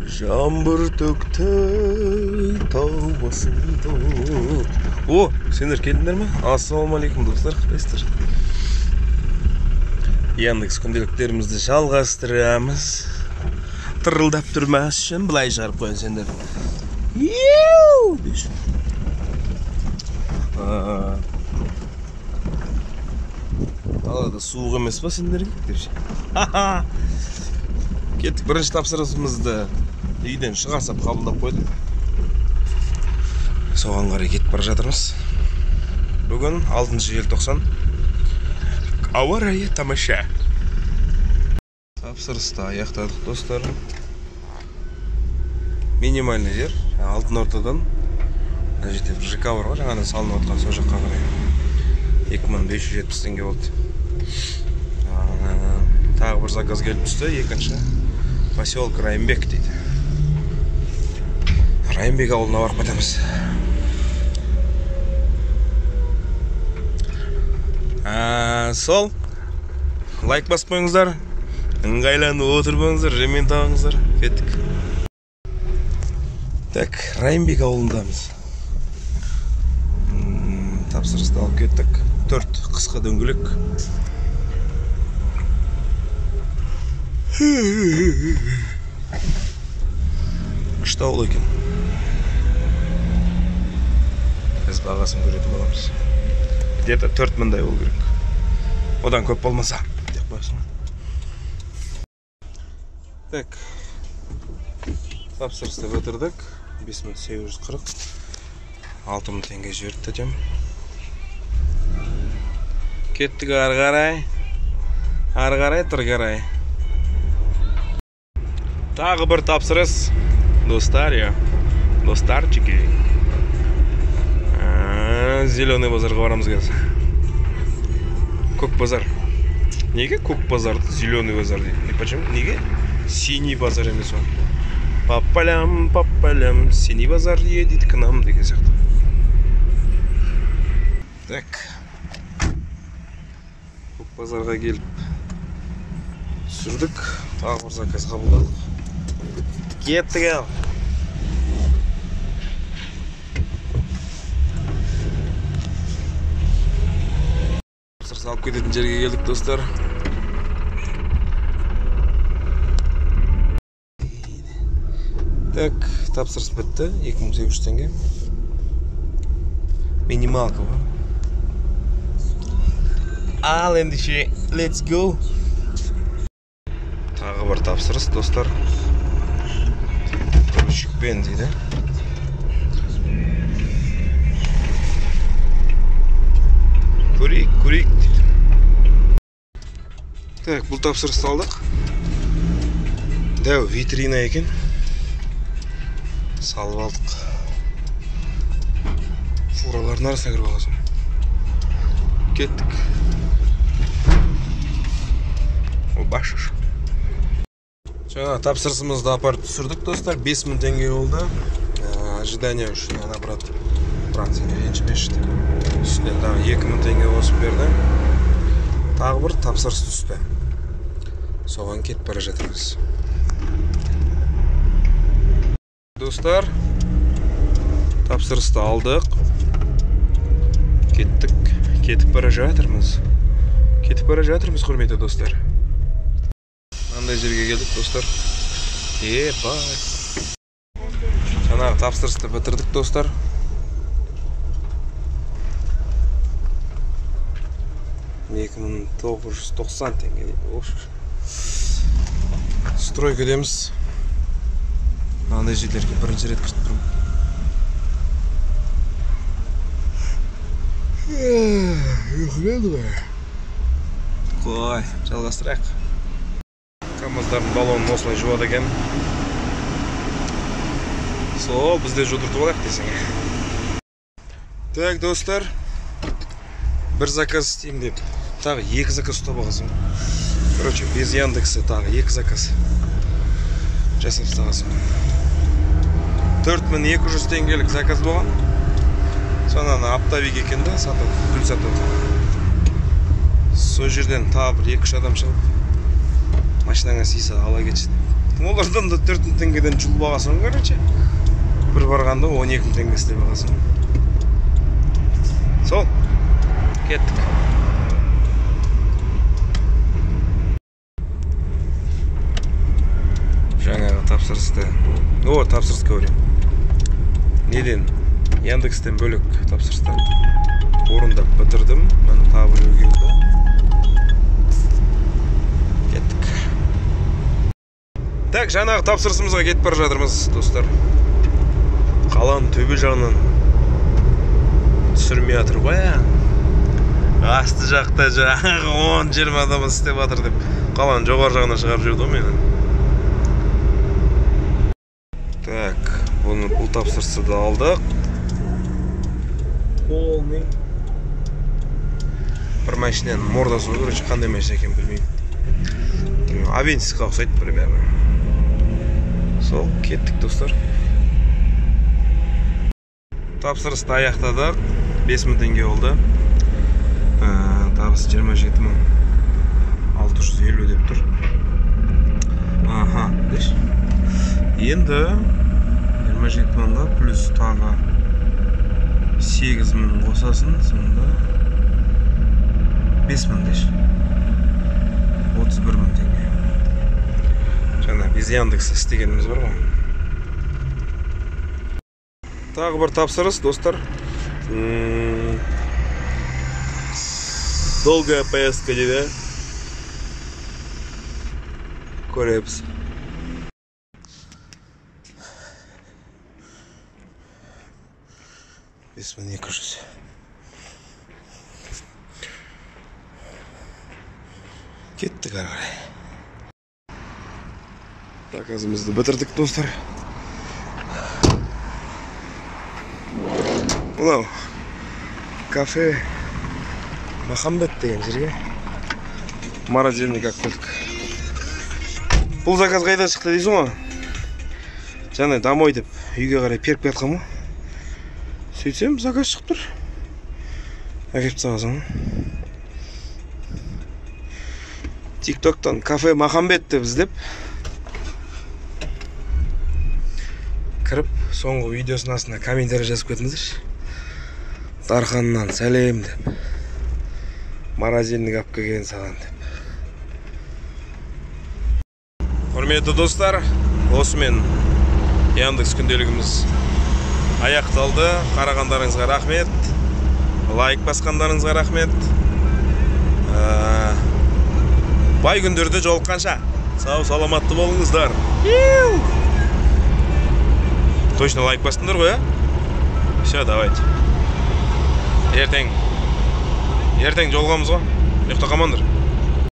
Жаңбыр төкті тау басында. О, сендер келдіңдер ме? Ассалаумағалейкум достар, қалайсыздар? Яндекс күнделіктерімізді жалғастырамыз. Тырылдап тұрмас үшін былай шығарып қояйын сендер. Иу! Далада суық емес па сендерге? Деп ше. Кеттік, бірінші тапсырысымызды үйден шыға сап қабылдап қойдық. Соған қарай кетіп бара жатырмыз. Бүгін 6 желтоқсан. Ауа райы тамаша. Тапсырысты аяқтадық, достар. Минимальный жер, Алтын Ортадан. Мына жерде бір ЖК бар ғой, жаңадан салынып жатқан, сол жаққа қарай. 2570 теңге болды. Тағы бір заказ келіп түсті, екінші. Поселок Райымбек дейді. Райымбек ауылына барып қайтамыз. Сол, лайк басып қойыңыздар, ыңғайланып отырып ремень тағыңыздар. Кеттік. Так, Райымбек ауылындамыз. Тапсырысты алып кеттік. 4 қысқы дөңгелек. Күшті ауыл екен. Біз бағасын көретін боламыз. Где-то 4000-дай болу керек. Одан көп болмаса деп қоясың. Так. Тапсырысты бітірдік. 5840. 6000 теңге жіберді тәтем. Кеттік ары қарай. Ары қарай, тыр қарай. Тағы бір тапсырыс. Достар, я. Достарчики. Зеленый базарға барамыз қазір. Көк базар. Неге көк базарды зеленый базар дейді? Почему? Неге синий базар емес ол? По полям, синий базар едет к нам деген сияқты. Так. Көк базарға келіп түсірдік. Тағы бір заказ қабылдадық. Кеттік ал. Тапсырыс алып кететін жерге келдік, достар. Так, тапсырыс бітті. 2800 теңге. Минималка ғой. Ал ендеше, let's go. Тағы бір тапсырыс, достар. Жүкпен дейді. Көрейік, көрейік дейді. Так, бұл тапсырысты алдық. Дәу витрина екен. Салып алдық. Фуралардың арасына кіріп аласың. Кеттік. Башыш. Жаңа тапсырысымызды апарып түсірдік, достар. 5000 теңге болды. Ожидание үшін ана брат сен ренжімеші деп. Үстіне тағы 2000 теңге қосып берді. Тағы бір тапсырыс түсті. Соған кетіп бара жатырмыз. Достар, тапсырысты алдық. Кеттік. Кетіп бара жатырмыз. Кетіп бара жатырмыз, құрметті достар. Мынандай жерге келдік, достар. Ебай. Жаңағы тапсырысты бітірдік, достар. 2990 теңге дейді. Стройкадеміз. Мынандай жерлерге бірінші рет кіріп тұрмын. Ұйқы келді ғой. Қой, жалғастырайық. КамАЗдардың баллонын осылай жуады екен. Сол, бізде жудыртып алайық десең. Так, достар, бір заказ істеймін деп тағы екі заказ ұстап алғансың. Короче, без Яндекса тағы екі заказ жасап тастағансың. 4200 теңгелік заказ болған. Сонан оптовик екен да, сатады, гүл сатады. Сол жерден тағы бір 2-3 адам шығып, машинаңа сыйса ала кетші деп. Олардан да 4000 теңгеден жұлып алғансың, короче. Бір барғанда 12000 теңге істеп алғансың. Сол, кеттік. Жаңағы тапсырысты, о, тапсырыс говорю. Неден? Яндекстен бөлек тапсырыстарды орындап бітірдім. Міне тағы біреу келді. Кеттік. Так, жаңағы тапсырысымызға кетіп бара жатырмыз, достар. Қаланың төбе жағынан түсірмей жатыр ғой. Асты жақта жаңағы 10-20 адам істеп жатыр деп қаланың жоғары жағына шығарып жіберді ғой мені. Так, бұл тапсырысты да алдық. Полный. Бір машинаның мордасы ғой, короче, қандай машина екенін білмеймін. Авенсисқа ұқсайды примерно. Сол, кеттік, достар. Тапсырысты аяқтадық. 5000 теңге болды. Табыс 27650 деп тұр. Аха, деш. Енді 27 мыңға плюс тағы 8000 қосасын, сонда 5000 деш. 31000 теңге. Жаңа біз Яндекс істегеніміз бар ғой. Тағы бір тапсырыс, достар. Долгая поездка дейді. Көреміз. 5200. Кеттік ары қарай. Заказымызды бітірдік, достар. Мынау кафе Махамбет деген жерге морозильник алып келдік. Бұл заказ қайдан шықты дейсің ғой? Жаңа домой деп үйге қарай періп келатқан ғой. Сөйтсем заказ шығып тұр. Әкеліп тастағансың. Тиктоктан кафе Махамбет деп іздеп кіріп, соңғы видеосының астына комментарий жазып кетіңіздерші. Дарханнан сәлем деп. Морозильник алып келген саған деп. Құрметті достар, осымен Яндекс күнделігіміз аяқталды. Қарағандарыңызға рахмет. Лайк басқандарыңызға рахмет. Бай күндерде жолыққанша сау саламатты болыңыздар. Точно лайк бастыңдар ғой, а? Все, давайте. Ертең жолығамыз ғой. Ұйықта қалмаңдар.